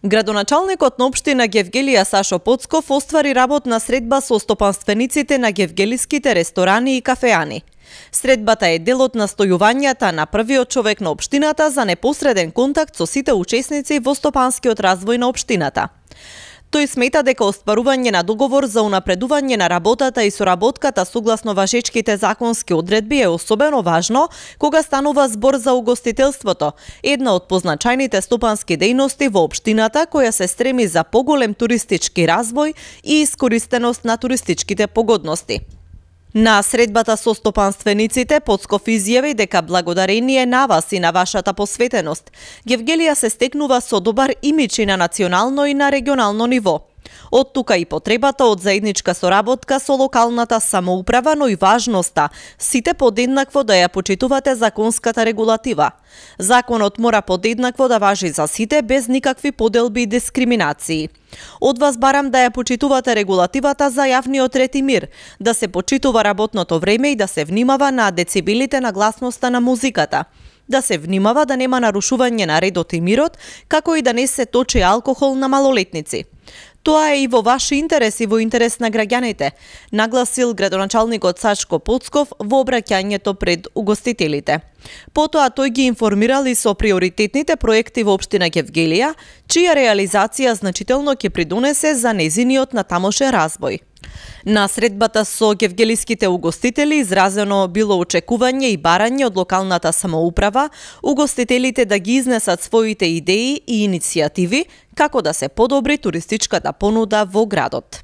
Градоначалникот на општина Гевгелија Сашо Поцков оствари работна средба со стопанствениците на гевгелиските ресторани и кафеани. Средбата е дел од настојувањата на првиот човек на општината за непосреден контакт со сите учесници во стопанскиот развој на општината. Тој смета дека остварување на договор за унапредување на работата и соработката согласно важечките законски одредби е особено важно кога станува збор за угостителството, една од позначајните стопански дејности во општината која се стреми за поголем туристички развој и искористеност на туристичките погодности. На средбата со стопанствениците Поцков изјави дека благодарение на вас и на вашата посветеност, Гевгелија се стекнува со добар имидж и на национално и на регионално ниво. Од тука и потребата од заедничка соработка со локалната самоуправа, но и важноста сите подеднакво да ја почитувате законската регулатива. Законот мора подеднакво да важи за сите без никакви поделби и дискриминации. Од вас барам да ја почитувате регулативата за јавниот ред и мир, да се почитува работното време и да се внимава на децибелите на гласноста на музиката. Да се внимава да нема нарушување на редот и мирот, како и да не се точи алкохол на малолетници. Тоа е и во ваш интерес и во интерес на граѓаните, нагласил градоначалникот Сашко Поцков во обраќањето пред угостителите. Потоа тој ги информирал и со приоритетните проекти во општина Гевгелија, чија реализација значително ќе придонесе за нејзиниот натамошен развој. На средбата со гевгелиските угостители изразено било очекување и барање од локалната самоуправа, угостителите да ги изнесат своите идеи и иницијативи како да се подобри туристичката понуда во градот.